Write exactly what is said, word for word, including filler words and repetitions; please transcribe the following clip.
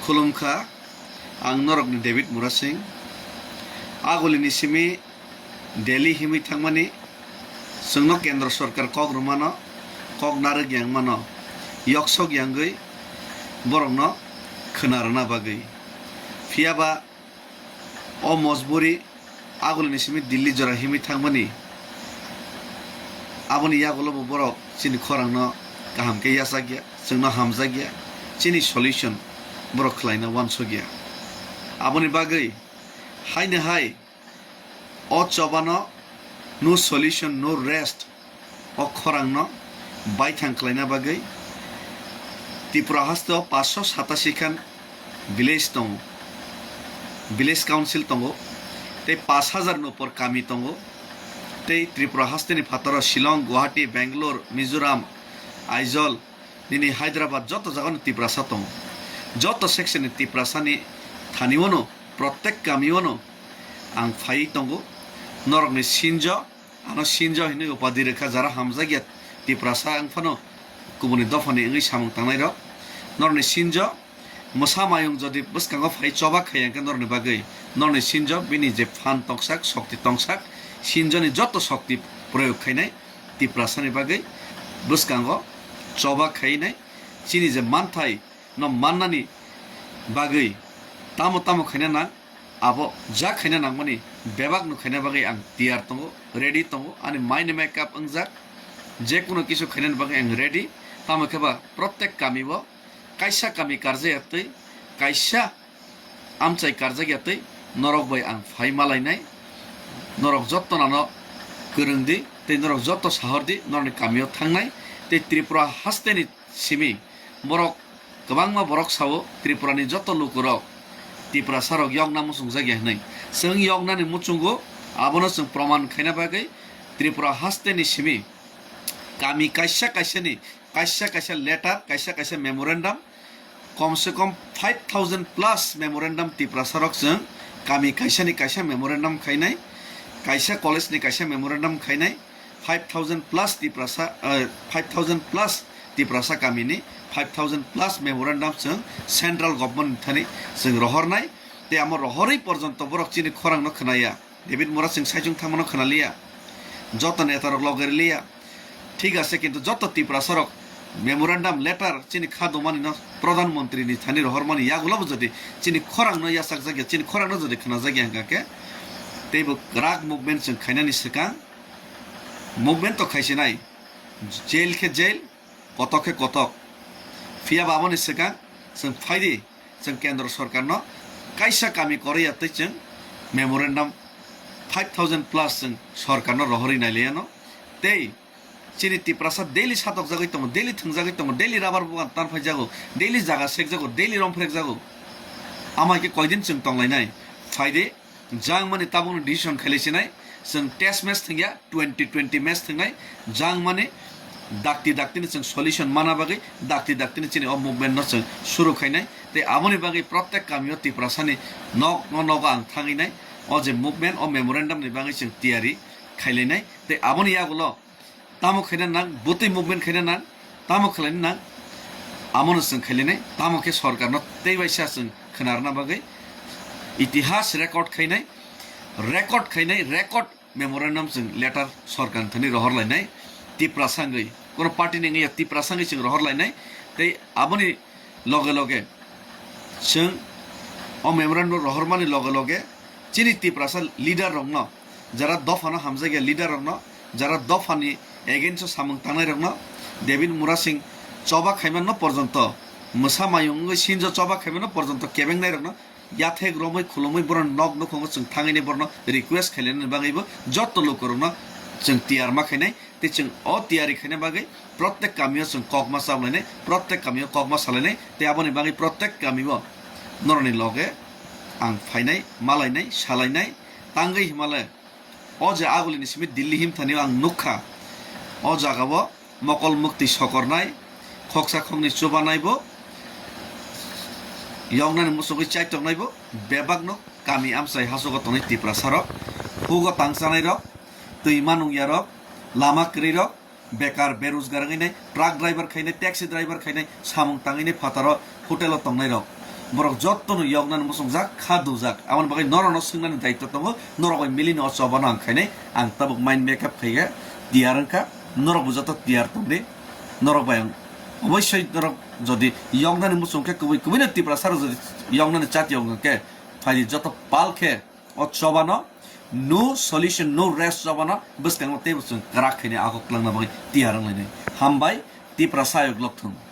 Khulumkha, ang norokni David Murasing. Agulini simi Delhi himwi thangmani, chwngno Kendra Sorkar kok rwmano, kok narwk yang mano, yoksok yangwi borokno khwna rwna bagwi. Phiyaba o mojburi agulini simi Delhi jora himwi thangmani, aboni yagulo bo borok chini khorangno kaham khe yachakya, chwngno hamjakya, chini solution borok khlaina wansokya. Aboni bagwi haino hai o chobano no solution, no rest o khorangno baithang khlaina bagwi Tripura hasteo paanch sho satasi khan village tongo, village council tongo, tei paanch hajar ni upor kami tongo, tei Tripura hasteni phataro Shillong, Guwahati, Bangalore, Mizoram, Aizawl, nini Hyderabad joto jagano Tiprasa tongo. Joto section ni Tiprasani thani ono, protek kami ono ang phaiwi tongo. Norokni sinjo, ano sinjo hinwi upadi rwkha, jara hamjakya Tiprasa wng phano kubuni dophani wngwi samung tangnairok. Norokni sinjo, mwsa mayung jodi bwskango phai choba khaiya hwnkhe norokni bagwi, norokni sinjo bini je phan tongsak, shokti tongsak, sinjoni joto shokti proyog khainai Tiprasani bagwi bwskango choba khainai. Chini je manthai no mannani bagwi tamo tamo khaina nang, abo ja khaina nangmani bebak no khaina bagwi ang tiyar tongo, ready tongo, ani mind makeup wngjak, je kuno kisu khainani bagwi ang ready. Tamo khe ba protek kami o kaisa kami karjak ya twi, kaisa amchai karjak ya twi norok bai ang phai malainai. Norok jotto nano kwrwng di tei norok jotto sahor di, norokni kamio thangnai. Tei Tripura hasteni simi borok kwbangma borok sao Tripurani jotto lukurok Tiprasarok yokna muchungjak ya hwnwi. Chwng yoknani muchungo, abono chwng proman khaina bagwi Tripura hasteni simi kami kaisa kaisani kaisa kaisa letter, kaisa kaisa memorandum, kom se kom five thousand plus memorandum Tiprasarok chwng kami kaisani kaisa memorandum khainai, kaisa college ni kaisa memorandum khainai, five thousand plus Tiprasa, eh, five thousand plus Tiprasa kamini five thousand plus memorandum chwng central government ni thani chwng rohornai. Tei amo rohorwi porjonto borok chini khorangno khwnaya. David Murasing saichung thangmano khwnaliya, joto netarok loge riliya. Thik ase, kintu joto Tiprasarok memorandum letter chini kha dongmani no Pradhan Mantri ni thani rohormani yagulo bo jodi chini khorangno yachakjak ya, chini khorangno jodi khwnajak ya hwnkha khe, teibo kwrak movement chwng khainani swkang, movement to khaisinai, jail khe jail, kotok khe kotok. Phiya ba aboni swkang chwng phaidi, chwng Kendra Sorkarno kaisa kami korwi ya twi chwng memorandum five thousand plus chwng sorkarno rohorwi nailaiano. Tei chini Tiprasa daily satokjagwi tongo, daily thwngjagwi tongo, daily rubber bugan tanphaijago, daily jaga sekjago, daily romphrekjago. Ama khe koidin chwng tonglainai? Phaidi, jang mani tabukni decision khailaisinai, chwng test match thwngya, twenty twenty match thwngnai, jang mani dakti daktini chwng solution mana bagwi, dakti daktini chini o movement no chwng suru khainai. Tei aboni bagwi protek kamio Tiprasani nok no nogo ang thangwi nai, o je movement, o memorandum ni bagwi chwng tiyari khailainai. Tei aboni yagulo tamo khaina nang, bwtwi movement khaina nang, tamo khlaina nang, amono chwng khailainai. Tamo khe sorkarno tei waisa chwng khwnarna bagwi itihas record khainai, record khainai, record memorandum chwng letter sorkarni thani rohor lainai. Tiprasa wngwi, kono party ni wngya, Tiprasa wngwi chwng rohor lainai. Tei aboni loge loge chwng o memorandum rohormani loge loge chini Tiprasa leader rokno, jara dophano hamjakya leader rokno, jara dophani against o samung tangnai rokno, David Murasing choba khaimano porjonto, mwsa mayung wngwi sinjo choba khaimano porjonto kebengnai rokno yathek romwi khulumwi borok nok nukhungo chwng thangwi borokno request khainani bagwibo joto lukurokno chwng tiyar ma khainai. Tei chwng o tiyari khaina bagwi protek kamio chwng kokma chablainai, protek kamio kokma salainai, tei aboni bagwi protek kamio norokni loge ang phainai, malainai, salainai. Tangwi himale o je agulini simi Delhi himthanio ang nukha, o jagao mokol muktwi sokornai, khoksa khoknwi chubanaibo, yoknani muchungwi chaitoknaibo bebakno kami amchai hasogo tongnai Tiprasarok, hugo tangchanairok, twi manungyarok, lama kwrwirok, bekar, berojgar wngwi nai, truck driver khainai, taxi driver khainai, samung tangwi nai phataro hotel o tongnai rok. Borok jotono yoknani muchungjak, kha dujak. Aboni bagwi norokno swngnani daitto tongo, norok bai milino o chobano ang khainai. Ang tabuk mind make up khaiya, tiyar wngkha, norokbo joto tiyar tongdi. Norok bai ang oboisoi norok jodi yoknani muchung khe kubui kubuino Tiprasa rok jodi yoknani chati yokno khe phaidi joto pal khe o chobano no solution, no rest chobano bwskango teibo chwng kwrak khainai, ago kwlangna bagwi tiyar wnglainai. Hambai, Tiprasa ayuk lokthung.